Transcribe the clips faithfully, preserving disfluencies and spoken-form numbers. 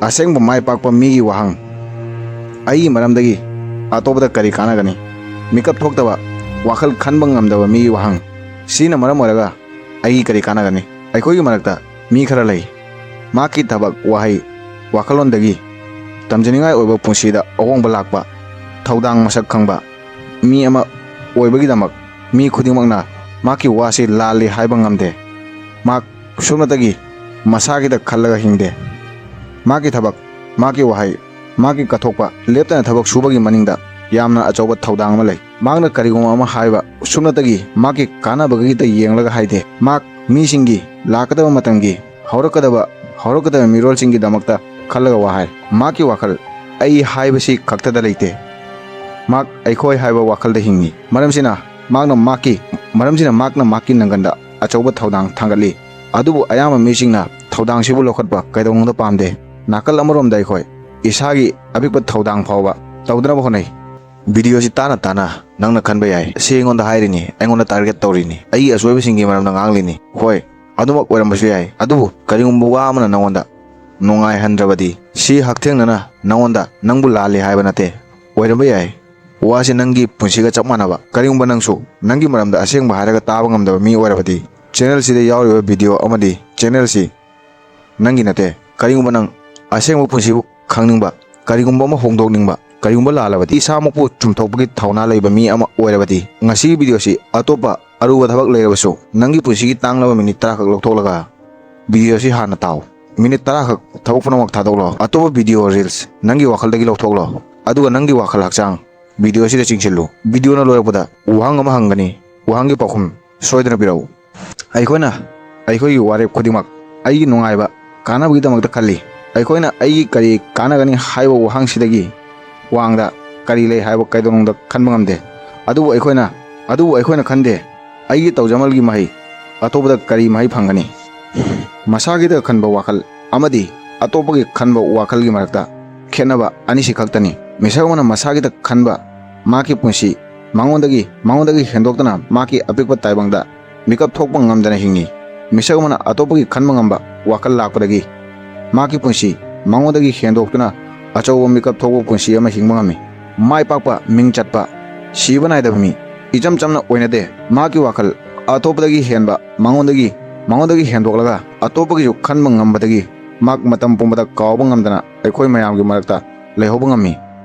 ꯑꯁꯦꯡꯕ ꯃꯥꯏ ꯄꯥꯛꯄ ꯃꯤꯒꯤ ꯋꯥꯍꯪ꯫ ꯑꯩꯒꯤ ꯃꯔꯝꯗꯒꯤ ꯑꯇꯣꯞꯄꯗ ꯀꯔꯤ ꯀꯥꯟꯅꯒꯅꯤ? ꯃꯤꯀꯞ ꯊꯣꯛꯇꯕ, ꯋꯥꯈꯜ ꯈꯟꯕ ꯉꯝꯗꯕ ꯃꯤꯒꯤ ꯋꯥꯍꯪ꯫ ꯁꯤꯅ ꯃꯔꯝ ꯑꯣꯏꯔꯒ ꯑꯩꯒꯤ ꯀꯔꯤ ꯀꯥꯟꯅꯒꯅꯤ? ꯑꯩꯈꯣꯏꯒꯤ ꯃꯔꯛꯇ ꯃꯤ ꯈꯔ ꯂꯩ, ꯃꯍꯥꯛꯀꯤ ꯊꯕꯛ, ꯋꯥꯍꯩ, ꯋꯥꯈꯜꯂꯣꯟꯗꯒꯤ ꯇꯝꯖꯅꯤꯡꯉꯥꯏ ꯑꯣꯏꯕ ꯄꯨꯟꯁꯤꯗ ꯑꯍꯣꯡꯕ ꯂꯥꯛꯄ, ꯊꯧꯗꯥꯡ ꯃꯁꯛ ꯈꯪꯕ ꯃꯤ ꯑꯃ ꯑꯣꯏꯕꯒꯤꯗꯃꯛ ꯃꯤ ꯈꯨꯗꯤꯡꯃꯛꯅ ꯃꯍꯥꯛꯀꯤ ꯋꯥꯁꯤ ꯂꯥꯜꯂꯤ ꯍꯥꯏꯕ ꯉꯝꯗꯦ꯫ ꯃꯍꯥꯛ ꯁꯨꯞꯅꯇꯒꯤ ꯃꯁꯥꯒꯤꯗ ꯈꯜꯂꯒ ꯍꯤꯡꯗꯦ꯫ ꯃꯍꯥꯛꯀꯤ ꯊꯕꯛ, ꯃꯍꯥꯛꯀꯤ ꯋꯥꯍꯩ, ꯃꯍꯥꯛꯀꯤ ꯀꯠꯊꯣꯛꯄ, ꯂꯦꯞꯇꯅ ꯊꯕꯛ ꯁꯨꯕꯒꯤ ꯃꯅꯤꯡꯗ ꯌꯥꯝꯅ ꯑꯆꯧꯕ ꯊꯧꯗꯥꯡ ꯑꯃ ꯂꯩ꯫ ꯃꯍꯥꯛꯅ ꯀꯔꯤꯒꯨꯝꯕ ꯑꯃ ꯍꯥꯏꯕ ꯁꯨꯞꯅꯇꯒꯤ ꯃꯍꯥꯛꯀꯤ ꯀꯥꯟꯅꯕꯒꯤꯗ ꯌꯦꯡꯂꯒ ꯍꯥꯏꯗꯦ꯫ ꯃꯍꯥꯛ ꯃꯤꯁꯤꯡꯒꯤ, ꯂꯥꯛꯀꯗꯕ ꯃꯇꯝꯒꯤ, ꯍꯧꯔꯛꯀꯗꯕ, ꯍꯧꯔꯛꯀꯗꯕ ꯃꯤꯔꯣꯜꯁꯤꯡꯒꯤꯗꯃꯛꯇ ꯈꯜꯂꯒ ꯋꯥ ꯍꯥꯏ꯫ ꯃꯍꯥꯛꯀꯤ ꯋꯥꯈꯜ ꯑꯩ ꯍꯥꯏꯕꯁꯤ ꯈꯛꯇꯗ ꯂꯩꯇꯦ꯫ ꯃꯍꯥꯛ ꯑꯩꯈꯣꯏ ꯍꯥꯏꯕ ꯋꯥꯈꯜꯗ ꯍꯤꯡꯏ꯫ ꯃꯔꯝꯁꯤꯅ ꯃꯍꯥꯛꯅ ꯃꯍꯥꯛꯀꯤ, ꯃꯔꯝꯁꯤꯅ ꯃꯍꯥꯛꯅ ꯃꯍꯥꯛꯀꯤ ꯅꯪꯒꯟꯗ ꯑꯆꯧꯕ ꯊꯧꯗꯥꯡ ꯊꯥꯡꯒꯠꯂꯤ꯫ ꯑꯗꯨꯕꯨ ꯑꯌꯥꯝꯕ ꯃꯤꯁꯤꯡꯅ ꯊꯧꯗꯥꯡꯁꯤꯕꯨ ꯂꯧꯈꯠꯄ ꯀꯩꯗꯧꯅꯨꯡꯗ ꯄꯥꯝꯗꯦ꯫ ꯅꯥꯀꯜ ꯑꯃꯔꯣꯝꯗ ꯑꯩꯈꯣꯏ ꯏꯁꯥꯒꯤ ꯑꯄꯤꯛꯄ ꯊꯧꯗꯥꯡ ꯐꯥꯎꯕ ꯇꯧꯗꯅꯕ ꯍꯣꯠꯅꯩ꯫ ꯚꯤꯗꯤꯑꯣꯁꯤ ꯇꯥꯅ ꯇꯥꯅ ꯅꯪꯅ ꯈꯟꯕ ꯌꯥꯏ, "ꯁꯤ ꯑꯩꯉꯣꯟꯗ ꯍꯥꯏꯔꯤꯅꯤ, ꯑꯩꯉꯣꯟꯗ ꯇꯥꯔꯒꯦꯠ ꯇꯧꯔꯤꯅꯤ, ꯑꯩꯒꯤ ꯑꯁꯣꯏꯕꯁꯤꯡꯒꯤ ꯃꯔꯝꯗ ꯉꯥꯡꯂꯤꯅꯤ"꯫ ꯍꯣꯏ, ꯑꯗꯨꯃꯛ ꯑꯣꯏꯔꯝꯕꯁꯨ ꯌꯥꯏ꯫ ꯑꯗꯨꯕꯨ ꯀꯔꯤꯒꯨꯝꯕ ꯋꯥ ꯑꯃꯅ ꯅꯉꯣꯟꯗ ꯅꯨꯡꯉꯥꯏꯍꯟꯗ꯭ꯔꯕꯗꯤ, ꯁꯤ ꯍꯛꯊꯦꯡꯅꯅ ꯅꯉꯣꯟꯗ ꯅꯪꯕꯨ ꯂꯥꯜꯂꯤ ꯍꯥꯏꯕ ꯅꯠꯇꯦ꯫ ꯑꯣꯏꯔꯝꯕ ꯌꯥꯏ, ꯋꯥꯁꯤ ꯅꯪꯒꯤ ꯄꯨꯟꯁꯤꯒ ꯆꯞ ꯃꯥꯟꯅꯕ꯫ ꯀꯔꯤꯒꯨꯝꯕ ꯅꯪꯁꯨ ꯅꯪꯒꯤ ꯃꯔꯝꯗ ꯑꯁꯦꯡꯕ ꯍꯥꯏꯔꯒ ꯇꯥꯕ ꯉꯝꯗꯕ ꯃꯤ ꯑꯣꯏꯔꯕꯗꯤ, ꯆꯦꯅꯦꯜꯁꯤꯗ ꯌꯥꯎꯔꯤꯕ ꯚꯤꯗꯤꯑꯣ ꯑꯃꯗꯤ ꯆꯦꯅꯦꯜꯁꯤ ꯅꯪꯒꯤ ꯅꯠꯇꯦ꯫ ꯀꯔꯤꯒꯨꯝꯕ ꯅꯪ ꯑꯁꯦꯡꯕ ꯄꯨꯟꯁꯤꯕꯨ ꯈꯪꯅꯤꯡꯕ, ꯀꯔꯤꯒꯨꯝꯕ ꯑꯃ ꯍꯣꯡꯗꯣꯛꯅꯤꯡꯕ, ꯀꯔꯤꯒꯨꯝꯕ ꯂꯥꯜꯂꯕꯗꯤ ꯏꯁꯥꯃꯛꯄꯨ ꯆꯨꯝꯊꯣꯛꯄꯒꯤ ꯊꯧꯅꯥ ꯂꯩꯕ ꯃꯤ ꯑꯃ ꯑꯣꯏꯔꯕꯗꯤ, ꯉꯁꯤꯒꯤ ꯚꯤꯗꯤꯑꯣꯁꯤ ꯑꯇꯣꯞꯄ ꯑꯔꯨꯕ ꯊꯕꯛ ꯂꯩꯔꯕꯁꯨ ꯅꯪꯒꯤ ꯄꯨꯟꯁꯤꯒꯤ ꯇꯥꯡꯂꯕ ꯃꯤꯅꯤꯠ ꯇꯔꯥꯈꯛ ꯂꯧꯊꯣꯛꯂꯒ ꯚꯤꯗꯤꯑꯣꯁꯤ ꯍꯥꯟꯅ ꯇꯥꯎ꯫ ꯃꯤꯅꯤꯠ ꯇꯔꯥꯈꯛ ꯊꯕꯛ ꯄꯨꯝꯅꯃꯛ ꯊꯥꯗꯣꯛꯂꯣ꯫ ꯑꯇꯣꯞꯄ ꯚꯤꯗꯤꯑꯣ ꯔꯤꯜꯁ ꯅꯪꯒꯤ ꯋꯥꯈꯜꯗꯒꯤ ꯂꯧꯊꯣꯛꯂꯣ꯫ ꯑꯗꯨꯒ ꯅꯪꯒꯤ ꯋꯥꯈꯜ ꯍꯛꯆꯥꯡ ꯚꯤꯗꯤꯑꯣꯁꯤꯗ ꯆꯤꯡꯁꯤꯜꯂꯨ꯫ ꯚꯤꯗꯤꯑꯣꯅ ꯂꯣꯏꯔꯛꯄꯗ ꯋꯥꯍꯪ ꯑꯃ ꯍꯪꯒꯅꯤ꯫ ꯋꯥꯍꯪꯒꯤ ꯄꯥꯎꯈꯨꯝ ꯁꯣꯏꯗꯅ ꯄꯤꯔꯛꯎ꯫ ꯑꯩꯈꯣꯏꯅ ꯑꯩꯈꯣꯏꯒꯤ ꯋꯥꯔꯦꯞ ꯈꯨꯗꯤꯡꯃꯛ ꯑꯩꯒꯤ ꯅꯨꯡꯉꯥꯏꯕ, ꯀꯥꯟꯅꯕꯒꯤꯗꯃꯛꯇ ꯈꯜꯂꯤ꯫ ꯑꯩꯈꯣꯏꯅ ꯑꯩꯒꯤ ꯀꯔꯤ ꯀꯥꯟꯅꯒꯅꯤ ꯍꯥꯏꯕ ꯋꯥꯍꯪꯁꯤꯗꯒꯤ ꯋꯥꯡꯗ ꯀꯔꯤ ꯂꯩ ꯍꯥꯏꯕ ꯀꯩꯗꯧꯅꯨꯡꯗ ꯈꯟꯕ ꯉꯝꯗꯦ꯫ ꯑꯗꯨꯕꯨ ꯑꯩꯈꯣꯏꯅ, ꯑꯗꯨꯕꯨ ꯑꯩꯈꯣꯏꯅ ꯈꯟꯗꯦ, "ꯑꯩꯒꯤ ꯇꯧꯖꯃꯜꯒꯤ ꯃꯍꯩ ꯑꯇꯣꯞꯄꯗ ꯀꯔꯤ ꯃꯍꯩ ꯐꯪꯒꯅꯤ?" ꯃꯁꯥꯒꯤꯗ ꯈꯟꯕ ꯋꯥꯈꯜ ꯑꯃꯗꯤ ꯑꯇꯣꯞꯄꯒꯤ ꯈꯟꯕ ꯋꯥꯈꯜꯒꯤ ꯃꯔꯛꯇ ꯈꯦꯠꯅꯕ ꯑꯅꯤꯁꯤ ꯈꯛꯇꯅꯤ꯫ ꯃꯤꯁꯛ ꯑꯃꯅ ꯃꯁꯥꯒꯤꯗ ꯈꯟꯕ, ꯃꯍꯥꯛꯀꯤ ꯄꯨꯟꯁꯤ ꯃꯉꯣꯟꯗꯒꯤ, ꯃꯉꯣꯟꯗꯒꯤ ꯍꯦꯟꯗꯣꯛꯇꯅ ꯃꯍꯥꯛꯀꯤ ꯑꯄꯤꯛꯄ ꯇꯥꯏꯕꯪꯗ ꯃꯤꯀꯞ ꯊꯣꯛꯄ ꯉꯝꯗꯅ ꯍꯤꯡꯏ꯫ ꯃꯤꯁꯛ ꯑꯃꯅ ꯑꯇꯣꯞꯄꯒꯤ ꯈꯟꯕ ꯉꯝꯕ ꯋꯥꯈꯜ ꯂꯥꯛꯄꯗꯒꯤ ꯃꯍꯥꯛꯀꯤ ꯄꯨꯟꯁꯤ ꯃꯉꯣꯟꯗꯒꯤ ꯍꯦꯟꯗꯣꯛꯇꯨꯅ ꯑꯆꯧꯕ ꯃꯤꯀꯞ ꯊꯣꯛꯄ ꯄꯨꯟꯁꯤ ꯑꯃ ꯍꯤꯡꯕ ꯉꯝꯃꯤ꯫ ꯃꯥꯏ ꯄꯥꯛꯄ, ꯃꯤꯡ ꯆꯠꯄ, ꯁꯤꯕ ꯅꯥꯏꯗꯕ ꯃꯤ ꯏꯆꯝ ꯆꯝꯅ ꯑꯣꯏꯅꯗꯦ꯫ ꯃꯍꯥꯛꯀꯤ ꯋꯥꯈꯜ ꯑꯇꯣꯞꯄꯗꯒꯤ ꯍꯦꯟꯕ, ꯃꯉꯣꯟꯗꯒꯤ ꯃꯉꯣꯟꯗꯒꯤ ꯍꯦꯟꯗꯣꯛꯂꯒ ꯑꯇꯣꯞꯄꯒꯤꯁꯨ ꯈꯟꯕ ꯉꯝꯕꯗꯒꯤ ꯃꯍꯥꯛ ꯃꯇꯝ ꯄꯨꯝꯕꯗ ꯀꯥꯎꯕ ꯉꯝꯗꯅ ꯑꯩꯈꯣꯏ ꯃꯌꯥꯝꯒꯤ ꯃꯔꯛꯇ ꯂꯩꯍꯧꯕ ꯉꯝꯃꯤ꯫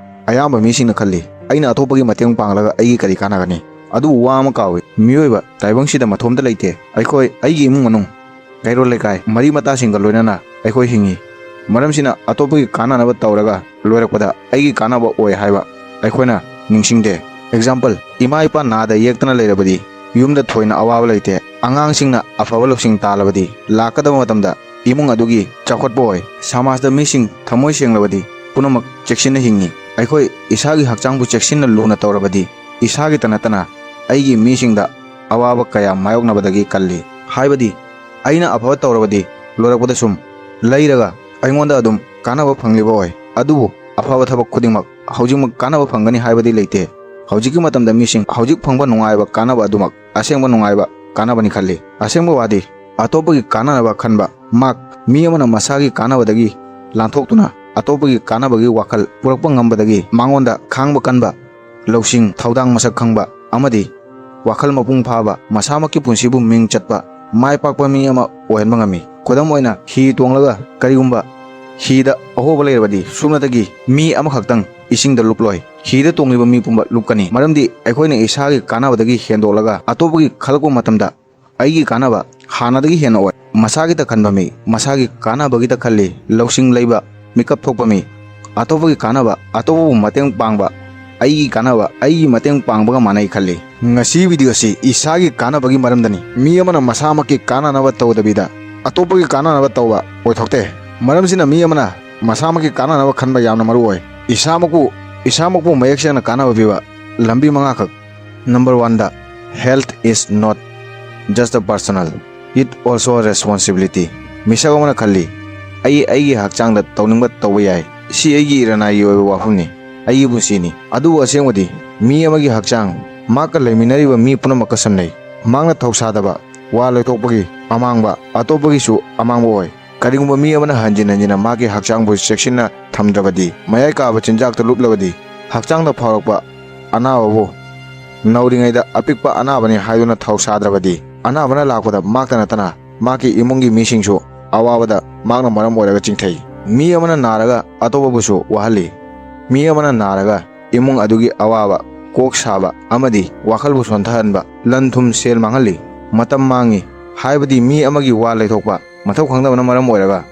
ꯑꯌꯥꯝꯕ ꯃꯤꯁꯤꯡꯅ ꯈꯜꯂꯤ, "ꯑꯩꯅ ꯑꯇꯣꯞꯄꯒꯤ ꯃꯇꯦꯡ ꯄꯥꯡꯂꯒ ꯑꯩꯒꯤ ꯀꯔꯤ ꯀꯥꯟꯅꯒꯅꯤ?" ꯑꯗꯨꯕꯨ ꯋꯥ ꯑꯃ ꯀꯥꯎꯏ, ꯃꯤꯑꯣꯏꯕ ꯇꯥꯏꯕꯪꯁꯤꯗ ꯃꯊꯣꯝꯇ ꯂꯩꯇꯦ꯫ ꯑꯩꯈꯣꯏ, ꯑꯩꯒꯤ ꯏꯃꯨꯡ ꯃꯅꯨꯡ, ꯀꯩꯔꯣꯜ ꯂꯩꯀꯥꯏ, ꯃꯔꯤ ꯃꯇꯥꯁꯤꯡꯒ ꯂꯣꯏꯅꯅ ꯑꯩꯈꯣꯏ ꯍꯤꯡꯉꯤ꯫ ꯃꯔꯝꯁꯤꯅ ꯑꯇꯣꯞꯄꯒꯤ ꯀꯥꯟꯅꯅꯕ ꯇꯧꯔꯒ ꯂꯣꯏꯔꯛꯄꯗ ꯑꯩꯒꯤ ꯀꯥꯟꯅꯕ ꯑꯣꯏ ꯍꯥꯏꯕ ꯑꯩꯈꯣꯏꯅ ꯅꯤꯡꯁꯤꯡꯗꯦ꯫ ꯑꯦꯛꯖꯥꯝꯄꯜ, ꯏꯃꯥ ꯏꯄꯥ ꯅꯥꯗ ꯌꯦꯛꯇꯅ ꯂꯩꯔꯕꯗꯤ ꯌꯨꯝꯗ ꯊꯣꯏꯅ ꯑꯋꯥꯕ ꯂꯩꯇꯦ꯫ ꯑꯉꯥꯡꯁꯤꯡꯅ ꯑꯐꯕ ꯂꯧꯁꯤꯡ ꯇꯥꯜꯂꯕꯗꯤ ꯂꯥꯛꯀꯗꯕ ꯃꯇꯝꯗ ꯏꯃꯨꯡ ꯑꯗꯨꯒꯤ ꯆꯥꯎꯈꯠꯄ ꯑꯣꯏ꯫ ꯁꯃꯥꯖꯇ ꯃꯤꯁꯤꯡ ꯊꯃꯣꯏ ꯁꯦꯡꯂꯕꯗꯤ ꯄꯨꯝꯅꯃꯛ ꯆꯦꯛꯁꯤꯟꯅ ꯍꯤꯡꯉꯤ꯫ ꯑꯩꯈꯣꯏ ꯏꯁꯥꯒꯤ ꯍꯛꯆꯥꯡꯕꯨ ꯆꯦꯛꯁꯤꯟꯅ ꯂꯨꯅ ꯇꯧꯔꯕꯗꯤ ꯏꯁꯥꯒꯤꯇ ꯅꯠꯇꯅ ꯑꯩꯒꯤ ꯃꯤꯁꯤꯡꯗ ꯑꯋꯥꯕ ꯀꯌꯥ ꯃꯥꯌꯣꯛꯅꯕꯗꯒꯤ ꯀꯜꯂꯤ꯫ ꯍꯥꯏꯕꯗꯤ ꯑꯩꯅ ꯑꯐꯕ ꯇꯧꯔꯕꯗꯤ ꯂꯣꯏꯔꯛꯄꯗ ꯁꯨꯝ ꯂꯩꯔꯒ ꯑꯩꯉꯣꯟꯗ ꯑꯗꯨꯝ ꯀꯥꯟꯅꯕ ꯐꯪꯂꯤꯕ ꯑꯣꯏ꯫ ꯑꯗꯨꯕꯨ ꯑꯐꯕ ꯊꯕꯛ ꯈꯨꯗꯤꯡꯃꯛ ꯍꯧꯖꯤꯛꯃꯛ ꯀꯥꯟꯅꯕ ꯐꯪꯒꯅꯤ ꯍꯥꯏꯕꯗꯤ ꯂꯩꯇꯦ꯫ ꯍꯧꯖꯤꯛꯀꯤ ꯃꯇꯝꯗ ꯃꯤꯁꯤꯡ ꯍꯧꯖꯤꯛ ꯐꯪꯕ ꯅꯨꯡꯉꯥꯏꯕ ꯀꯥꯟꯅꯕ ꯑꯗꯨꯃꯛ ꯑꯁꯦꯡꯕ ꯅꯨꯡꯉꯥꯏꯕ ꯀꯥꯟꯅꯕꯅꯤ ꯈꯜꯂꯤ꯫ ꯑꯁꯦꯡꯕ ꯋꯥꯗꯤ ꯑꯇꯣꯞꯄꯒꯤ ꯀꯥꯟꯅꯅꯕ ꯈꯟꯕ ꯃꯥꯛ ꯃꯤ ꯑꯃꯅ ꯃꯁꯥꯒꯤ ꯀꯥꯟꯅꯕꯗꯒꯤ ꯂꯥꯟꯊꯣꯛꯇꯨꯅ ꯑꯇꯣꯞꯄꯒꯤ ꯀꯥꯟꯅꯕꯒꯤ ꯋꯥꯈꯜ ꯄꯨꯔꯛꯄ ꯉꯝꯕꯗꯒꯤ ꯃꯉꯣꯟꯗ ꯈꯥꯡꯕ ꯀꯟꯕ, ꯂꯧꯁꯤꯡ, ꯊꯧꯗꯥꯡ ꯃꯁꯛ ꯈꯪꯕ ꯑꯃꯗꯤ ꯋꯥꯈꯜ ꯃꯄꯨꯡ ꯐꯥꯕ, ꯃꯁꯥꯃꯛꯀꯤ ꯄꯨꯟꯁꯤꯕꯨ ꯃꯤꯡ ꯆꯠꯄ, ꯃꯥꯏ ꯄꯥꯛꯄ ꯃꯤ ꯑꯃ ꯑꯣꯏꯍꯟꯕ ꯉꯝꯃꯤ꯫ ꯈꯨꯗꯝ ꯑꯣꯏꯅ, ꯍꯤ ꯇꯣꯡꯂꯒ ꯀꯔꯤꯒꯨꯝꯕ ꯍꯤꯗ ꯑꯍꯣꯕ ꯂꯩꯔꯕꯗꯤ ꯁꯨꯞꯅꯇꯒꯤ ꯃꯤ ꯑꯃꯈꯛꯇꯪ ꯏꯁꯤꯡꯗ ꯂꯨꯞꯂꯣꯏ꯫ ꯍꯤꯗ ꯇꯣꯡꯂꯤꯕ ꯃꯤ ꯄꯨꯝꯕ ꯂꯨꯞꯀꯅꯤ꯫ ꯃꯔꯝꯗꯤ ꯑꯩꯈꯣꯏꯅ ꯏꯁꯥꯒꯤ ꯀꯥꯟꯅꯕꯗꯒꯤ ꯍꯦꯟꯗꯣꯛꯂꯒ ꯑꯇꯣꯞꯄꯒꯤ ꯈꯜꯂꯛꯄ ꯃꯇꯝꯗ ꯑꯩꯒꯤ ꯀꯥꯟꯅꯕ ꯍꯥꯟꯅꯗꯒꯤ ꯍꯦꯟꯅ ꯑꯣꯏ꯫ ꯃꯁꯥꯒꯤꯇ ꯈꯟꯕ ꯃꯤ, ꯃꯁꯥꯒꯤ ꯀꯥꯟꯅꯕꯒꯤꯇ ꯈꯜꯂꯤ, ꯂꯧꯁꯤꯡ ꯂꯩꯕ, ꯃꯤꯀꯞ ꯊꯣꯛꯄ ꯃꯤ, ꯑꯇꯣꯞꯄꯒꯤ ꯀꯥꯟꯅꯕ, ꯑꯇꯣꯞꯄꯕꯨ ꯃꯇꯦꯡ ꯄꯥꯡꯕ, ꯑꯩꯒꯤ ꯀꯥꯟꯅꯕ, ꯑꯩꯒꯤ ꯃꯇꯦꯡ ꯄꯥꯡꯕꯒ ꯃꯥꯟꯅꯩ ꯈꯜꯂꯤ꯫ ꯉꯁꯤ ꯚꯤꯗꯤꯑꯣ ꯑꯁꯤ ꯏꯁꯥꯒꯤ ꯀꯥꯟꯅꯕꯒꯤ ꯃꯔꯝꯗꯅꯤ꯫ ꯃꯤ ꯑꯃꯅ ꯃꯁꯥꯃꯛꯀꯤ ꯀꯥꯟꯅꯅꯕ ꯇꯧꯗꯕꯤꯗ ꯑꯇꯣꯞꯄꯒꯤ ꯀꯥꯟꯅꯅꯕ ꯇꯧꯕ ꯑꯣꯏꯊꯣꯛꯇꯦ꯫ ꯃꯔꯝꯁꯤꯅ ꯃꯤ ꯑꯃꯅ ꯃꯁꯥꯃꯛꯀꯤ ꯀꯥꯟꯅꯅꯕ ꯈꯟꯕ ꯌꯥꯝꯅ ꯃꯔꯨ ꯑꯣꯏ꯫ ꯏꯁꯥꯃꯛꯄꯨ, ꯏꯁꯥꯃꯛꯄꯨ ꯃꯌꯦꯛ ꯁꯦꯡꯅ ꯀꯥꯟꯅꯕ ꯄꯤꯕ ꯂꯝꯕꯤ ꯃꯉꯥꯈꯛ꯫ Number one the, health is not just a personal, it also a responsibility. ꯃꯤꯁꯛ ꯑꯃꯅ ꯈꯜꯂꯤ, "ꯑꯩ ꯑꯩꯒꯤ ꯍꯛꯆꯥꯡꯗ ꯇꯧꯅꯤꯡꯕ ꯇꯧꯕ ꯌꯥꯏ꯫ ꯁꯤ ꯑꯩꯒꯤ ꯏꯔꯅꯥꯏꯒꯤ ꯑꯣꯏꯕ ꯋꯥꯐꯝꯅꯤ, ꯑꯩꯒꯤ ꯄꯨꯟꯁꯤꯅꯤ"꯫ ꯑꯗꯨꯕꯨ ꯑꯁꯦꯡꯕꯗꯤ ꯃꯤ ꯑꯃꯒꯤ ꯍꯛꯆꯥꯡ ꯃꯍꯥꯛꯀ ꯂꯩꯃꯤꯟꯅꯔꯤꯕ ꯃꯤ ꯄꯨꯝꯅꯃꯛꯀ ꯁꯝꯅꯩ꯫ ꯃꯍꯥꯛꯅ ꯊꯧꯁꯥꯗꯕ ꯋꯥ ꯂꯦꯞꯊꯣꯛꯄꯒꯤ ꯑꯃꯥꯡꯕ ꯑꯇꯣꯞꯄꯒꯤꯁꯨ ꯑꯃꯥꯡꯕ ꯑꯣꯏ꯫ ꯀꯔꯤꯒꯨꯝꯕ ꯃꯤ ꯑꯃꯅ ꯍꯟꯖꯤꯟ ꯍꯟꯖꯤꯟꯅ ꯃꯥꯒꯤ ꯍꯛꯆꯥꯡꯕꯨ ꯆꯦꯛꯁꯤꯟꯅ ꯊꯝꯗ꯭ꯔꯕꯗꯤ, ꯃꯌꯥꯏ ꯀꯥꯕ ꯆꯤꯟꯖꯥꯛꯇ ꯂꯨꯞꯂꯕꯗꯤ, ꯍꯛꯆꯥꯡꯗ ꯐꯥꯎꯔꯛꯄ ꯑꯅꯥꯕꯕꯨ ꯅꯧꯔꯤꯉꯩꯗ ꯑꯄꯤꯛꯄ ꯑꯅꯥꯕꯅꯤ ꯍꯥꯏꯗꯨꯅ ꯊꯧꯁꯥꯗ꯭ꯔꯕꯗꯤ, ꯑꯅꯥꯕꯅ ꯂꯥꯛꯄꯗ ꯃꯍꯥꯛꯇ ꯅꯠꯇꯅ ꯃꯍꯥꯛꯀꯤ ꯏꯃꯨꯡꯒꯤ ꯃꯤꯁꯤꯡꯁꯨ ꯑꯋꯥꯕꯗ ꯃꯍꯥꯛꯅ ꯃꯔꯝ ꯑꯣꯏꯔꯒ ꯆꯤꯡꯊꯩ꯫ ꯃꯤ ꯑꯃꯅ ꯅꯥꯔꯒ ꯑꯇꯣꯞꯄꯕꯨꯁꯨ ꯋꯥꯍꯜꯂꯤ꯫ ꯃꯤ ꯑꯃꯅ ꯅꯥꯔꯒ ꯏꯃꯨꯡ ꯑꯗꯨꯒꯤ ꯑꯋꯥꯕ, ꯀꯣꯛ ꯁꯥꯕ ꯑꯃꯗꯤ ꯋꯥꯈꯜꯕꯨ ꯁꯣꯟꯊꯍꯟꯕ, ꯂꯟ ꯊꯨꯝ ꯁꯦꯜ ꯃꯥꯡꯍꯜꯂꯤ, ꯃꯇꯝ ꯃꯥꯡꯉꯤ꯫ ꯍꯥꯏꯕꯗꯤ ꯃꯤ ꯑꯃꯒꯤ ꯋꯥ ꯂꯩꯊꯣꯛꯄ ꯃꯊꯧ ꯈꯪꯗꯕꯅ ꯃꯔꯝ ꯑꯣꯏꯔꯒ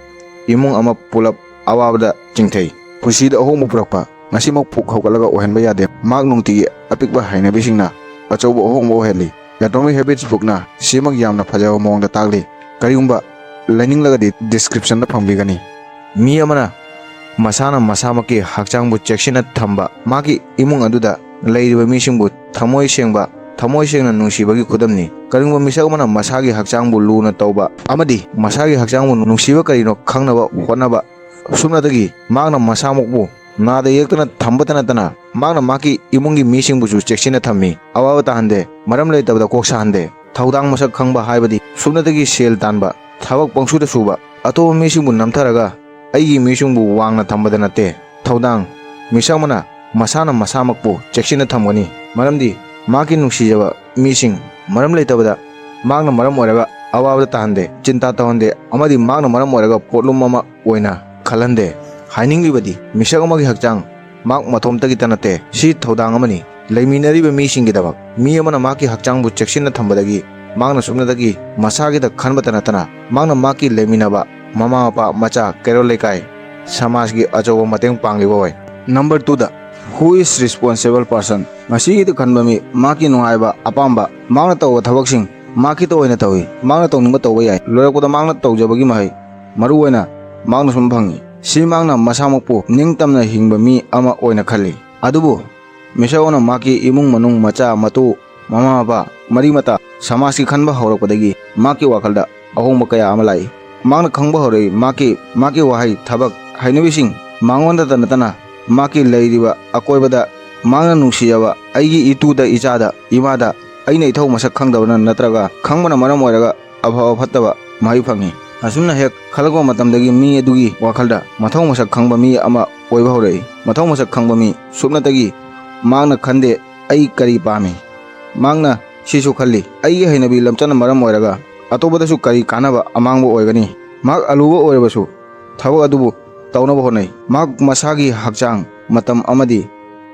ꯏꯃꯨꯡ ꯑꯃ ꯄꯨꯂꯞ ꯑꯋꯥꯕꯗ ꯆꯤꯡꯊꯩ꯫ ꯄꯨꯟꯁꯤꯗ ꯑꯍꯣꯡꯕ ꯄꯨꯔꯛꯄ ꯉꯁꯤꯃꯛ ꯄꯨꯛ ꯍꯧꯒꯠꯂꯒ ꯑꯣꯏꯍꯟꯕ ꯌꯥꯗꯦ꯫ ꯃꯍꯥꯛ ꯅꯨꯡꯇꯤꯒꯤ ꯑꯄꯤꯛꯄ ꯍꯩꯅꯕꯤꯁꯤꯡꯅ ꯑꯆꯧꯕ ꯑꯍꯣꯡꯕ ꯑꯣꯏꯍꯜꯂꯤ꯫ Atomic Habits bookꯅ ꯁꯤꯃꯛ ꯌꯥꯝꯅ ꯐꯖꯕ ꯃꯑꯣꯡꯗ ꯇꯥꯛꯂꯤ꯫ ꯀꯔꯤꯒꯨꯝꯕ ꯂꯩꯅꯤꯡꯂꯒꯗꯤ descriptionꯗ ꯐꯪꯕꯤꯒꯅꯤ꯫ ꯃꯤ ꯑꯃꯅ ꯃꯁꯥꯅ ꯃꯁꯥꯃꯛꯀꯤ ꯍꯛꯆꯥꯡꯕꯨ ꯆꯦꯛꯁꯤꯟꯅ ꯊꯝꯕ, ꯃꯍꯥꯛꯀꯤ ꯏꯃꯨꯡ ꯑꯗꯨꯗ ꯂꯩꯔꯤꯕ ꯃꯤꯁꯤꯡꯕꯨ ꯊꯃꯣꯏ ꯁꯦꯡꯕ, ꯊꯃꯣꯏ ꯁꯦꯡꯅ ꯅꯨꯡꯁꯤꯕꯒꯤ ꯈꯨꯗꯝꯅꯤ꯫ ꯀꯔꯤꯒꯨꯝꯕ ꯃꯤꯁꯛ ꯑꯃꯅ ꯃꯁꯥꯒꯤ ꯍꯛꯆꯥꯡꯕꯨ ꯂꯨꯅ ꯇꯧꯕ ꯑꯃꯗꯤ ꯃꯁꯥꯒꯤ ꯍꯛꯆꯥꯡꯕꯨ ꯅꯨꯡꯁꯤꯕ ꯀꯔꯤꯅꯣ ꯈꯪꯅꯕ ꯍꯣꯠꯅꯕ, ꯁꯨꯞꯅꯇꯒꯤ ꯃꯍꯥꯛꯅ ꯃꯁꯥꯃꯛꯄꯨ ꯅꯥꯗ ꯌꯦꯛꯇꯅ ꯊꯝꯕꯇ ꯅꯠꯇꯅ, ꯃꯍꯥꯛꯅ ꯃꯍꯥꯛꯀꯤ ꯏꯃꯨꯡꯒꯤ ꯃꯤꯁꯤꯡꯕꯨꯁꯨ ꯆꯦꯛꯁꯤꯟꯅ ꯊꯝꯃꯤ, ꯑꯋꯥꯕ ꯇꯥꯍꯟꯗꯦ, ꯃꯔꯝ ꯂꯩꯇꯕꯗ ꯀꯣꯛ ꯁꯥꯍꯟꯗꯦ꯫ ꯊꯧꯗꯥꯡ ꯃꯁꯛ ꯈꯪꯕ ꯍꯥꯏꯕꯗꯤ ꯁꯨꯞꯅꯇꯒꯤ ꯁꯦꯜ ꯇꯥꯟꯕ, ꯊꯕꯛ ꯄꯪꯁꯨꯗ ꯁꯨꯕ, ꯑꯇꯣꯞꯄ ꯃꯤꯁꯤꯡꯕꯨ ꯅꯝꯊꯔꯒ ꯑꯩꯒꯤ ꯃꯤꯁꯤꯡꯕꯨ ꯋꯥꯡꯅ ꯊꯝꯕꯗ ꯅꯠꯇꯦ꯫ ꯊꯧꯗꯥꯡ, ꯃꯤꯁꯛ ꯑꯃꯅ ꯃꯁꯥꯅ ꯃꯁꯥꯃꯛꯄꯨ ꯆꯦꯛꯁꯤꯟꯅ ꯊꯝꯒꯅꯤ, ꯃꯔꯝꯗꯤ ꯃꯍꯥꯛꯀꯤ ꯅꯨꯡꯁꯤꯖꯕ ꯃꯤꯁꯤꯡ ꯃꯔꯝ ꯂꯩꯇꯕꯗ ꯃꯍꯥꯛꯅ ꯃꯔꯝ ꯑꯣꯏꯔꯒ ꯑꯋꯥꯕꯗ ꯇꯥꯍꯟꯗꯦ, ꯆꯤꯟꯇꯥ ꯇꯧꯍꯟꯗꯦ, ꯑꯃꯗꯤ ꯃꯍꯥꯛꯅ ꯃꯔꯝ ꯑꯣꯏꯔꯒ ꯄꯣꯠꯂꯨꯝ ꯑꯃ ꯑꯣꯏꯅ ꯈꯜꯍꯟꯗꯦ꯫ ꯍꯥꯏꯅꯤꯡꯂꯤꯕꯗꯤ, ꯃꯤꯁꯛ ꯑꯃꯒꯤ ꯍꯛꯆꯥꯡ ꯃꯍꯥꯛ ꯃꯇꯣꯝꯇꯒꯤꯇ ꯅꯠꯇꯦ, ꯁꯤ ꯊꯧꯗꯥꯡ ꯑꯃꯅꯤ꯫ ꯂꯩꯃꯤꯟꯅꯔꯤꯕ ꯃꯤꯁꯤꯡꯒꯤꯗꯃꯛ, ꯃꯤ ꯑꯃꯅ ꯃꯍꯥꯛꯀꯤ ꯍꯛꯆꯥꯡꯕꯨ ꯆꯦꯛꯁꯤꯟꯅ ꯊꯝꯕꯗꯒꯤ ꯃꯍꯥꯛꯅ ꯁꯨꯞꯅꯇꯒꯤ ꯃꯁꯥꯒꯤꯗ ꯈꯟꯕꯇ ꯅꯠꯇꯅ, ꯃꯍꯥꯛꯅ ꯃꯍꯥꯛꯀꯤ ꯂꯩꯃꯤꯟꯅꯕ, ꯃꯃꯥ ꯃꯄꯥ, ꯃꯆꯥ, ꯀꯩꯔꯣꯜ ꯂꯩꯀꯥꯏ, ꯁꯃꯥꯖꯀꯤ ꯑꯆꯧꯕ ꯃꯇꯦꯡ ꯄꯥꯡꯂꯤꯕ ꯑꯣꯏ꯫ Number twoꯗ, who is responsible person? ꯉꯁꯤꯒꯤꯗ ꯈꯟꯕ ꯃꯤ, ꯃꯍꯥꯛꯀꯤ ꯅꯨꯡꯉꯥꯏꯕ, ꯑꯄꯥꯝꯕ, ꯃꯍꯥꯛꯅ ꯇꯧꯕ ꯊꯕꯛꯁꯤꯡ ꯃꯍꯥꯛꯀꯤꯇ ꯑꯣꯏꯅ ꯇꯧꯏ꯫ ꯃꯍꯥꯛꯅ ꯇꯧꯅꯤꯡꯕ ꯇꯧꯕ ꯌꯥꯏ꯫ ꯂꯣꯏꯔꯛꯄꯗ ꯃꯍꯥꯛꯅ ꯇꯧꯖꯕꯒꯤ ꯃꯍꯩ ꯃꯔꯨ ꯑꯣꯏꯅ ꯃꯍꯥꯛꯅ ꯁꯨꯝ ꯐꯪꯏ꯫ ꯁꯤ ꯃꯍꯥꯛꯅ ꯃꯁꯥꯃꯛꯄꯨ ꯅꯤꯡꯇꯝꯅ ꯍꯤꯡꯕ ꯃꯤ ꯑꯃ ꯑꯣꯏꯅ ꯈꯜꯂꯤ꯫ ꯑꯗꯨꯕꯨ ꯃꯤꯁꯛ ꯑꯃꯅ ꯃꯍꯥꯛꯀꯤ ꯏꯃꯨꯡ ꯃꯅꯨꯡ, ꯃꯆꯥ ꯃꯇꯨ, ꯃꯃꯥ ꯃꯄꯥ, ꯃꯔꯤ ꯃꯇꯥ, ꯁꯃꯥꯖꯀꯤ ꯈꯟꯕ ꯍꯧꯔꯛꯄꯗꯒꯤ ꯃꯍꯥꯛꯀꯤ ꯋꯥꯈꯜꯗ ꯑꯍꯣꯡꯕ ꯀꯌꯥ ꯑꯃ ꯂꯥꯛꯏ꯫ ꯃꯍꯥꯛꯅ ꯈꯪꯕ ꯍꯧꯔꯛꯏ, ꯃꯍꯥꯛꯀꯤ, ꯃꯍꯥꯛꯀꯤ ꯋꯥꯍꯩ, ꯊꯕꯛ, ꯍꯩꯅꯕꯤꯁꯤꯡ ꯃꯉꯣꯟꯗꯇ ꯅꯠꯇꯅ ꯃꯍꯥꯛꯀꯤ ꯂꯩꯔꯤꯕ ꯑꯀꯣꯏꯕꯗ ꯃꯍꯥꯛꯅ ꯅꯨꯡꯁꯤꯖꯕ ꯑꯩꯒꯤ ꯏꯇꯨꯗ, ꯏꯆꯥꯗ, ꯏꯃꯥꯗ ꯑꯩꯅ ꯏꯊꯧ ꯃꯁꯛ ꯈꯪꯗꯕꯅ ꯅꯠꯇ꯭ꯔꯒ ꯈꯪꯕꯅ ꯃꯔꯝ ꯑꯣꯏꯔꯒ ꯑꯐꯕ ꯐꯠꯇꯕ ꯃꯍꯩ ꯐꯪꯏ꯫ ꯑꯁꯨꯝꯅ ꯍꯦꯛ ꯈꯜꯂꯛꯄ ꯃꯇꯝꯗꯒꯤ ꯃꯤ ꯑꯗꯨꯒꯤ ꯋꯥꯈꯜꯗ ꯃꯊꯧ ꯃꯁꯛ ꯈꯪꯕ ꯃꯤ ꯑꯃ ꯑꯣꯏꯕ ꯍꯧꯔꯛꯏ꯫ ꯃꯊꯧ ꯃꯁꯛ ꯈꯪꯕ ꯃꯤ ꯁꯨꯞꯅꯇꯒꯤ ꯃꯍꯥꯛꯅ ꯈꯟꯗꯦ, "ꯑꯩ ꯀꯔꯤ ꯄꯥꯝꯃꯤ?" ꯃꯍꯥꯛꯅ ꯁꯤꯁꯨ ꯈꯜꯂꯤ, "ꯑꯩꯒꯤ ꯍꯩꯅꯕꯤ ꯂꯝꯆꯠꯅ ꯃꯔꯝ ꯑꯣꯏꯔꯒ ꯑꯇꯣꯞꯄꯗꯁꯨ ꯀꯔꯤ ꯀꯥꯟꯅꯕ ꯑꯃꯥꯡꯕ ꯑꯣꯏꯒꯅꯤ?" ꯃꯍꯥꯛ ꯑꯂꯨꯕ ꯑꯣꯏꯔꯕꯁꯨ ꯊꯕꯛ ꯑꯗꯨꯕꯨ ꯇꯧꯅꯕ ꯍꯣꯠꯅꯩ꯫ ꯃꯍꯥꯛ ꯃꯁꯥꯒꯤ ꯍꯛꯆꯥꯡ, ꯃꯇꯝ ꯑꯃꯗꯤ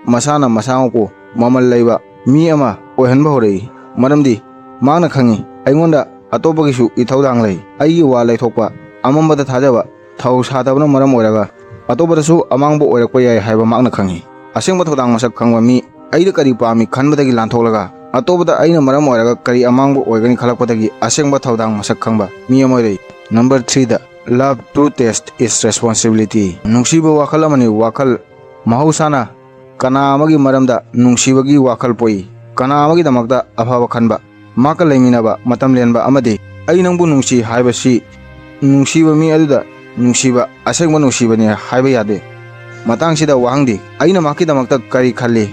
ꯃꯁꯥꯅ ꯃꯁꯥꯃꯛꯄꯨ ꯃꯃꯜ ꯂꯩꯕ ꯃꯤ ꯑꯃ ꯑꯣꯏꯍꯟꯕ ꯍꯧꯔꯛꯏ꯫ ꯃꯔꯝꯗꯤ ꯃꯍꯥꯛꯅ ꯈꯪꯏ, "ꯑꯩꯉꯣꯟꯗ ꯑꯇꯣꯞꯄꯒꯤꯁꯨ ꯏꯊꯧꯗꯥꯡ ꯂꯩ꯫ ꯑꯩꯒꯤ ꯋꯥ ꯂꯩꯊꯣꯛꯄ, ꯑꯃꯝꯕꯗ ꯊꯥꯖꯕ, ꯊꯧ ꯁꯥꯗꯕꯅ ꯃꯔꯝ ꯑꯣꯏꯔꯒ ꯑꯇꯣꯞꯄꯗꯁꯨ ꯑꯃꯥꯡꯕ ꯑꯣꯏꯔꯛꯄ ꯌꯥꯏ" ꯍꯥꯏꯕ ꯃꯍꯥꯛꯅ ꯈꯪꯏ꯫ ꯑꯁꯦꯡꯕ ꯊꯧꯗꯥꯡ ꯃꯁꯛ ꯈꯪꯕ ꯃꯤ, "ꯑꯩꯗ ꯀꯔꯤ ꯄꯥꯝꯃꯤ?" ꯈꯟꯕꯗꯒꯤ ꯂꯥꯟꯊꯣꯛꯂꯒ ꯑꯇꯣꯞꯄꯗ ꯑꯩꯅ ꯃꯔꯝ ꯑꯣꯏꯔꯒ ꯀꯔꯤ ꯑꯃꯥꯡꯕ ꯑꯣꯏꯒꯅꯤ ꯈꯜꯂꯛꯄꯗꯒꯤ ꯑꯁꯦꯡꯕ ꯊꯧꯗꯥꯡ ꯃꯁꯛ ꯈꯪꯕ ꯃꯤ ꯑꯃ ꯑꯣꯏꯔꯛꯏ꯫ Number three the, "Love to taste is responsibility." ꯅꯨꯡꯁꯤꯕ ꯋꯥꯈꯜ ꯑꯃꯅꯤ꯫ ꯋꯥꯈꯜ ꯃꯍꯧꯁꯥꯅ ꯀꯅꯥ ꯑꯃꯒꯤ ꯃꯔꯝꯗ ꯅꯨꯡꯁꯤꯕꯒꯤ ꯋꯥꯈꯜ ꯄꯣꯛꯏ꯫ ꯀꯅꯥ ꯑꯃꯒꯤꯗꯃꯛꯇ ꯑꯐꯕ ꯈꯟꯕ, ꯃꯍꯥꯛꯀ ꯂꯩꯃꯤꯟꯅꯕ, ꯃꯇꯝ ꯂꯦꯟꯕ ꯑꯃꯗꯤ "ꯑꯩ ꯅꯪꯕꯨ ꯅꯨꯡꯁꯤ" ꯍꯥꯏꯕꯁꯤ ꯅꯨꯡꯁꯤꯕ ꯃꯤ ꯑꯗꯨꯗ ꯅꯨꯡꯁꯤꯕ, ꯑꯁꯦꯡꯕ ꯅꯨꯡꯁꯤꯕꯅꯤ ꯍꯥꯏꯕ ꯌꯥꯗꯦ꯫ ꯃꯇꯥꯡꯁꯤꯗ ꯋꯥꯍꯪꯗꯤ, "ꯑꯩꯅ ꯃꯍꯥꯛꯀꯤꯗꯃꯛꯇ ꯀꯔꯤ ꯈꯜꯂꯤ?"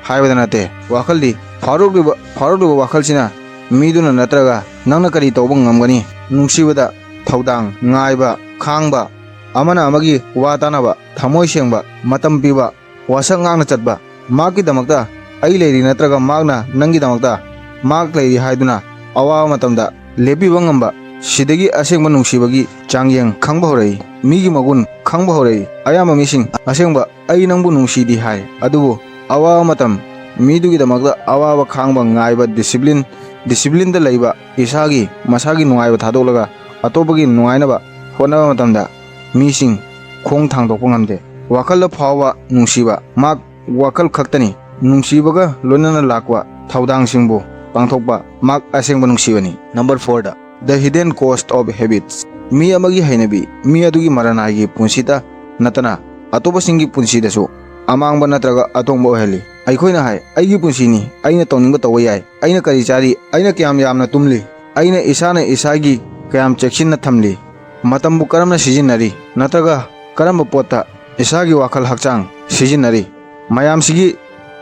ꯍꯥꯏꯕꯗ ꯅꯠꯇꯦ꯫ ꯋꯥꯈꯜꯗꯤ ꯐꯥꯎꯔꯛꯂꯤꯕ, ꯐꯥꯎꯔꯛꯂꯤꯕ ꯋꯥꯈꯜꯁꯤꯅ ꯃꯤꯗꯨꯅ ꯅꯠꯇ꯭ꯔꯒ ꯅꯪꯅ ꯀꯔꯤ ꯇꯧꯕ ꯉꯝꯒꯅꯤ? ꯅꯨꯡꯁꯤꯕꯗ ꯊꯧꯗꯥꯡ, ꯉꯥꯏꯕ, ꯈꯥꯡꯕ, ꯑꯃꯅ ꯑꯃꯒꯤ ꯋꯥ ꯇꯥꯅꯕ, ꯊꯃꯣꯏ ꯁꯦꯡꯕ, ꯃꯇꯝ ꯄꯤꯕ, ꯋꯥꯁꯛ ꯉꯥꯛꯅ ꯆꯠꯄ, ꯃꯍꯥꯛꯀꯤꯗꯃꯛꯇ ꯑꯩ ꯂꯩꯔꯤ ꯅꯠꯇ꯭ꯔꯒ ꯃꯍꯥꯛꯅ ꯅꯪꯒꯤꯗꯃꯛꯇ ꯃꯍꯥꯛ ꯂꯩꯔꯤ ꯍꯥꯏꯗꯨꯅ ꯑꯋꯥꯕ ꯃꯇꯝꯗ ꯂꯦꯞꯄꯤꯕ ꯉꯝꯕ, ꯁꯤꯗꯒꯤ ꯑꯁꯦꯡꯕ ꯅꯨꯡꯁꯤꯕꯒꯤ ꯆꯥꯡꯌꯦꯡ ꯈꯪꯕ ꯍꯧꯔꯛꯏ꯫ ꯃꯤꯒꯤ ꯃꯒꯨꯟ ꯈꯪꯕ ꯍꯧꯔꯛꯏ꯫ ꯑꯌꯥꯝꯕ ꯃꯤꯁꯤꯡ ꯑꯁꯦꯡꯕ "ꯑꯩ ꯅꯪꯕꯨ ꯅꯨꯡꯁꯤꯗꯤ" ꯍꯥꯏ, ꯑꯗꯨꯕꯨ ꯑꯋꯥꯕ ꯃꯇꯝ, ꯃꯤꯗꯨꯒꯤꯗꯃꯛꯇ ꯑꯋꯥꯕ ꯈꯥꯡꯕ ꯉꯥꯏꯕ, ꯗꯤꯁꯤꯄ꯭ꯂꯤꯟ, ꯗꯤꯁꯤꯄ꯭ꯂꯤꯟꯗ ꯂꯩꯕ, ꯏꯁꯥꯒꯤ, ꯃꯁꯥꯒꯤ ꯅꯨꯡꯉꯥꯏꯕ ꯊꯥꯗꯣꯛꯂꯒ ꯑꯇꯣꯞꯄꯒꯤ ꯅꯨꯡꯉꯥꯏꯅꯕ ꯍꯣꯠꯅꯕ ꯃꯇꯝꯗ ꯃꯤꯁꯤꯡ ꯈꯣꯡ ꯊꯥꯡꯗꯣꯛꯄ ꯉꯝꯗꯦ꯫ ꯋꯥꯈꯜꯗ ꯐꯥꯎꯕ ꯅꯨꯡꯁꯤꯕ, ꯃꯍꯥꯛ ꯋꯥꯈꯜ ꯈꯛꯇꯅꯤ꯫ ꯅꯨꯡꯁꯤꯕꯒ ꯂꯣꯏꯅꯅ ꯂꯥꯛꯄ ꯊꯧꯗꯥꯡꯁꯤꯡꯕꯨ ꯄꯥꯡꯊꯣꯛꯄ, ꯃꯍꯥꯛ ꯑꯁꯦꯡꯕ ꯅꯨꯡꯁꯤꯕꯅꯤ꯫ Number four the, "The hidden cost of habits." ꯃꯤ ꯑꯃꯒꯤ ꯍꯩꯅꯕꯤ, ꯃꯤ ꯑꯗꯨꯒꯤ ꯃꯔꯅꯥꯏꯒꯤ ꯄꯨꯟꯁꯤꯇ ꯅꯠꯇꯅ ꯑꯇꯣꯞꯄꯁꯤꯡꯒꯤ ꯄꯨꯟꯁꯤꯗꯁꯨ ꯑꯃꯥꯡꯕ ꯅꯠꯇ꯭ꯔꯒ ꯑꯇꯣꯡꯕ ꯑꯣꯏꯍꯜꯂꯤ꯫ ꯑꯩꯈꯣꯏꯅ ꯍꯥꯏ, "ꯑꯩꯒꯤ ꯄꯨꯟꯁꯤꯅꯤ, ꯑꯩꯅ ꯇꯧꯅꯤꯡꯕ ꯇꯧꯕ ꯌꯥꯏ, ꯑꯩꯅ ꯀꯔꯤ ꯆꯥꯔꯤ, ꯑꯩꯅ ꯀꯌꯥꯝ ꯌꯥꯝꯅ ꯇꯨꯝꯂꯤ, ꯑꯩꯅ ꯏꯁꯥꯅ ꯏꯁꯥꯒꯤ ꯀꯌꯥꯝ ꯆꯦꯛꯁꯤꯟꯅ ꯊꯝꯂꯤ, ꯃꯇꯝꯕꯨ ꯀꯔꯝꯅ ꯁꯤꯖꯤꯟꯅꯔꯤ, ꯅꯠꯇ꯭ꯔꯒ ꯀꯔꯝꯕ ꯄꯣꯠꯇ ꯏꯁꯥꯒꯤ ꯋꯥꯈꯜ ꯍꯛꯆꯥꯡ ꯁꯤꯖꯤꯟꯅꯔꯤ?" ꯃꯌꯥꯝꯁꯤꯒꯤ,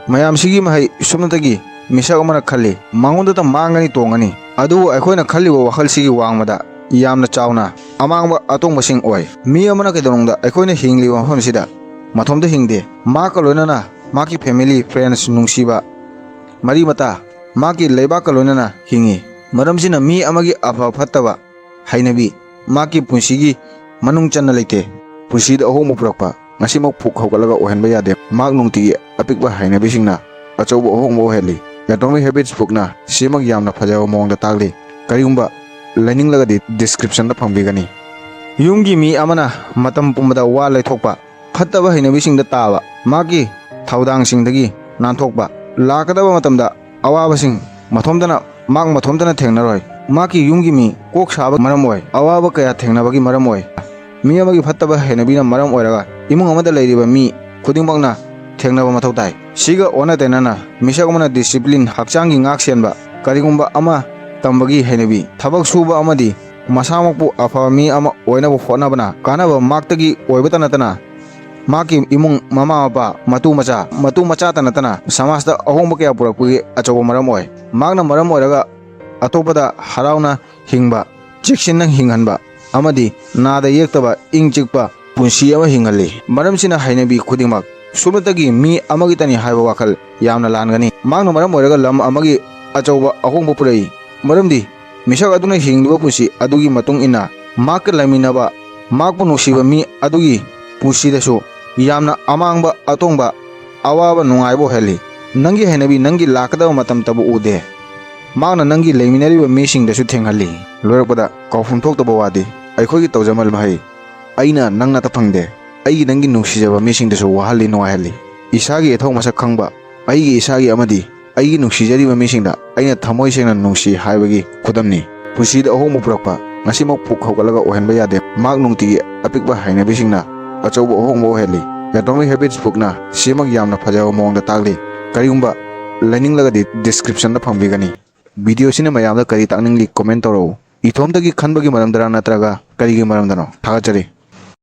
ꯃꯌꯥꯝꯁꯤꯒꯤ ꯃꯍꯩ ꯁꯨꯞꯅꯇꯒꯤ ꯃꯤꯁꯛ ꯑꯃꯅ ꯈꯜꯂꯤ, ꯃꯉꯣꯟꯗꯇ ꯃꯥꯡꯒꯅꯤ, ꯇꯣꯡꯒꯅꯤ꯫ ꯑꯗꯨꯕꯨ ꯑꯩꯈꯣꯏꯅ ꯈꯜꯂꯤꯕ ꯋꯥꯈꯜꯁꯤꯒꯤ ꯋꯥꯡꯃꯗ ꯌꯥꯝꯅ ꯆꯥꯎꯅ ꯑꯃꯥꯡꯕ ꯑꯇꯣꯡꯕꯁꯤꯡ ꯑꯣꯏ꯫ ꯃꯤ ꯑꯃꯅ ꯀꯩꯗꯧꯅꯨꯡꯗ ꯑꯩꯈꯣꯏꯅ ꯍꯤꯡꯂꯤꯕ ꯃꯐꯝꯁꯤꯗ ꯃꯊꯣꯝꯇ ꯍꯤꯡꯗꯦ꯫ ꯃꯍꯥꯛꯀ ꯂꯣꯏꯅꯅ ꯃꯍꯥꯛꯀꯤ family, friends, ꯅꯨꯡꯁꯤꯕ ꯃꯔꯤ ꯃꯇꯥ, ꯃꯍꯥꯛꯀꯤ ꯂꯩꯕꯥꯛꯀ ꯂꯣꯏꯅꯅ ꯍꯤꯡꯏ꯫ ꯃꯔꯝꯁꯤꯅ ꯃꯤ ꯑꯃꯒꯤ ꯑꯐ ꯐꯠꯇꯕ ꯍꯩꯅꯕꯤ ꯃꯍꯥꯛꯀꯤ ꯄꯨꯟꯁꯤꯒꯤ ꯃꯅꯨꯡ ꯆꯟꯅ ꯂꯩꯇꯦ꯫ ꯄꯨꯟꯁꯤꯗ ꯑꯍꯣꯡꯕ ꯄꯨꯔꯛꯄ ꯉꯁꯤꯃꯛ ꯄꯨꯛ ꯍꯧꯒꯠꯂꯒ ꯑꯣꯏꯍꯟꯕ ꯌꯥꯗꯦ꯫ ꯃꯍꯥꯛ ꯅꯨꯡꯇꯤꯒꯤ ꯑꯄꯤꯛꯄ ꯍꯩꯅꯕꯤꯁꯤꯡꯅ ꯑꯆꯧꯕ ꯑꯍꯣꯡꯕ ꯑꯣꯏꯍꯜꯂꯤ꯫ Atomic Habits bookꯅ ꯁꯤꯃꯛ ꯌꯥꯝꯅ ꯐꯖꯕ ꯃꯑꯣꯡꯗ ꯇꯥꯛꯂꯤ꯫ ꯀꯔꯤꯒꯨꯝꯕ ꯂꯩꯅꯤꯡꯂꯒꯗꯤ descriptionꯗ ꯐꯪꯕꯤꯒꯅꯤ꯫ ꯌꯨꯝꯒꯤ ꯃꯤ ꯑꯃꯅ ꯃꯇꯝ ꯄꯨꯝꯕꯗ ꯋꯥ ꯂꯩꯊꯣꯛꯄ, ꯐꯠꯇꯕ ꯍꯩꯅꯕꯤꯁꯤꯡꯗ ꯇꯥꯕ, ꯃꯍꯥꯛꯀꯤ ꯊꯧꯗꯥꯡꯁꯤꯡꯗꯒꯤ ꯅꯥꯟꯊꯣꯛꯄ, ꯂꯥꯛꯀꯗꯕ ꯃꯇꯝꯗ ꯑꯋꯥꯕꯁꯤꯡ ꯃꯊꯣꯝꯇꯅ, ꯃꯍꯥꯛ ꯃꯊꯣꯝꯇꯅ ꯊꯦꯡꯅꯔꯣꯏ꯫ ꯃꯍꯥꯛꯀꯤ ꯌꯨꯝꯒꯤ ꯃꯤ ꯀꯣꯛ ꯁꯥꯕ ꯃꯔꯝ ꯑꯣꯏ, ꯑꯋꯥꯕ ꯀꯌꯥ ꯊꯦꯡꯅꯕꯒꯤ ꯃꯔꯝ ꯑꯣꯏ꯫ ꯃꯤ ꯑꯃꯒꯤ ꯐꯠꯇꯕ ꯍꯩꯅꯕꯤꯅ ꯃꯔꯝ ꯑꯣꯏꯔꯒ ꯏꯃꯨꯡ ꯑꯃꯗ ꯂꯩꯔꯤꯕ ꯃꯤ ꯈꯨꯗꯤꯡꯃꯛꯅ ꯊꯦꯡꯅꯕ ꯃꯊꯧ ꯇꯥꯏ꯫ ꯁꯤꯒ ꯑꯣꯟꯅ ꯇꯩꯅꯅ, ꯃꯤꯁꯛ ꯑꯃꯅ discipline, ꯍꯛꯆꯥꯡꯒꯤ ꯉꯥꯛ ꯁꯦꯟꯕ, ꯀꯔꯤꯒꯨꯝꯕ ꯑꯃ ꯇꯝꯕꯒꯤ ꯍꯩꯅꯕꯤ, ꯊꯕꯛ ꯁꯨꯕ ꯑꯃꯗꯤ ꯃꯁꯥꯃꯛꯄꯨ ꯑꯐꯕ ꯃꯤ ꯑꯃ ꯑꯣꯏꯅꯕ ꯍꯣꯠꯅꯕꯅ ꯀꯥꯟꯅꯕ ꯃꯍꯥꯛꯇꯒꯤ ꯑꯣꯏꯕꯇ ꯅꯠꯇꯅ, ꯃꯍꯥꯛꯀꯤ ꯏꯃꯨꯡ, ꯃꯃꯥ ꯃꯄꯥ, ꯃꯇꯨ ꯃꯆꯥ, ꯃꯇꯨ ꯃꯆꯥꯇ ꯅꯠꯇꯅ ꯁꯃꯥꯖꯇ ꯑꯍꯣꯡꯕ ꯀꯌꯥ ꯄꯨꯔꯛꯄꯒꯤ ꯑꯆꯧꯕ ꯃꯔꯝ ꯑꯣꯏ꯫ ꯃꯍꯥꯛꯅ ꯃꯔꯝ ꯑꯣꯏꯔꯒ ꯑꯇꯣꯞꯄꯗ ꯍꯔꯥꯎꯅ ꯍꯤꯡꯕ, ꯆꯦꯛꯁꯤꯟꯅ ꯍꯤꯡꯍꯟꯕ ꯑꯃꯗꯤ ꯅꯥꯗ ꯌꯦꯛꯇꯕ ꯏꯪ ꯆꯤꯛꯄ ꯄꯨꯟꯁꯤ ꯑꯃ ꯍꯤꯡꯍꯜꯂꯤ꯫ ꯃꯔꯝꯁꯤꯅ ꯍꯩꯅꯕꯤ ꯈꯨꯗꯤꯡꯃꯛ ꯁꯨꯞꯅꯇꯒꯤ ꯃꯤ ꯑꯃꯒꯤꯇꯅꯤ ꯍꯥꯏꯕ ꯋꯥꯈꯜ ꯌꯥꯝꯅ ꯂꯥꯟꯒꯅꯤ꯫ ꯃꯍꯥꯛꯅ ꯃꯔꯝ ꯑꯣꯏꯔꯒ ꯂꯝ ꯑꯃꯒꯤ ꯑꯆꯧꯕ ꯑꯍꯣꯡꯕ ꯄꯨꯔꯛꯏ꯫ ꯃꯔꯝꯗꯤ ꯃꯤꯁꯛ ꯑꯗꯨꯅ ꯍꯤꯡꯂꯤꯕ ꯄꯨꯟꯁꯤ ꯑꯗꯨꯒꯤ ꯃꯇꯨꯡ ꯏꯟꯅ ꯃꯍꯥꯛꯀ ꯂꯩꯃꯤꯟꯅꯕ, ꯃꯍꯥꯛꯄꯨ ꯅꯨꯡꯁꯤꯕ ꯃꯤ ꯑꯗꯨꯒꯤ ꯄꯨꯟꯁꯤꯗꯁꯨ ꯌꯥꯝꯅ ꯑꯃꯥꯡꯕ ꯑꯇꯣꯡꯕ, ꯑꯋꯥꯕ ꯅꯨꯡꯉꯥꯏꯕ ꯑꯣꯏꯍꯜꯂꯤ꯫ ꯅꯪꯒꯤ ꯍꯩꯅꯕꯤ ꯅꯪꯒꯤ ꯂꯥꯛꯀꯗꯕ ꯃꯇꯝꯇꯕꯨ ꯎꯗꯦ꯫ ꯃꯍꯥꯛꯅ ꯅꯪꯒꯤ ꯂꯩꯃꯤꯟꯅꯔꯤꯕ ꯃꯤꯁꯤꯡꯗꯁꯨ ꯊꯦꯡꯍꯜꯂꯤ꯫ ꯂꯣꯏꯔꯛꯄꯗ ꯀꯥꯎꯐꯝ ꯊꯣꯛꯇꯕ ꯋꯥꯗꯤ, ꯑꯩꯈꯣꯏꯒꯤ ꯇꯧꯖꯃꯜ ꯃꯍꯩ, ꯑꯩꯅ ꯅꯪ ꯅꯠꯇ ꯐꯪꯗꯦ꯫ ꯑꯩꯒꯤ ꯅꯪꯒꯤ ꯅꯨꯡꯁꯤꯖꯕ ꯃꯤꯁꯤꯡꯗꯁꯨ ꯋꯥꯍꯜꯂꯤ, ꯅꯨꯡꯉꯥꯏꯍꯜꯂꯤ꯫ ꯏꯁꯥꯒꯤ ꯏꯊꯧ ꯃꯁꯛ ꯈꯪꯕ, ꯑꯩꯒꯤ ꯏꯁꯥꯒꯤ ꯑꯃꯗꯤ ꯑꯩꯒꯤ ꯅꯨꯡꯁꯤꯖꯔꯤꯕ ꯃꯤꯁꯤꯡꯗ ꯑꯩꯅ ꯊꯃꯣꯏ ꯁꯦꯡꯅ ꯅꯨꯡꯁꯤ ꯍꯥꯏꯕꯒꯤ ꯈꯨꯗꯝꯅꯤ꯫ ꯄꯨꯟꯁꯤꯗ ꯑꯍꯣꯡꯕ ꯄꯨꯔꯛꯄ ꯉꯁꯤꯃꯛ ꯄꯨꯛ ꯍꯧꯒꯠꯂꯒ ꯑꯣꯏꯍꯟꯕ ꯌꯥꯗꯦ꯫ ꯃꯍꯥꯛ ꯅꯨꯡꯇꯤꯒꯤ ꯑꯄꯤꯛꯄ ꯍꯩꯅꯕꯤꯁꯤꯡꯅ ꯑꯆꯧꯕ ꯑꯍꯣꯡꯕ ꯑꯣꯏꯍꯜꯂꯤ꯫ Atomic Habits bookꯅ ꯁꯤꯃꯛ ꯌꯥꯝꯅ ꯐꯖꯕ ꯃꯑꯣꯡꯗ ꯇꯥꯛꯂꯤ꯫ ꯀꯔꯤꯒꯨꯝꯕ ꯂꯩꯅꯤꯡꯂꯒꯗꯤ descriptionꯗ ꯐꯪꯕꯤꯒꯅꯤ꯫ Videoꯁꯤꯅ ꯃꯌꯥꯝꯗ ꯀꯔꯤ ꯇꯥꯛꯅꯤꯡꯂꯤ comment ꯇꯧꯔꯛꯎ꯫ ꯏꯊꯣꯝꯇꯒꯤ ꯈꯟꯕꯒꯤ ꯃꯔꯝꯗꯔ ꯅꯠꯇ꯭ꯔꯒ ꯀꯔꯤꯒꯤ ꯃꯔꯝꯗꯅꯣ? ꯊꯥꯒꯠꯆꯔꯤ꯫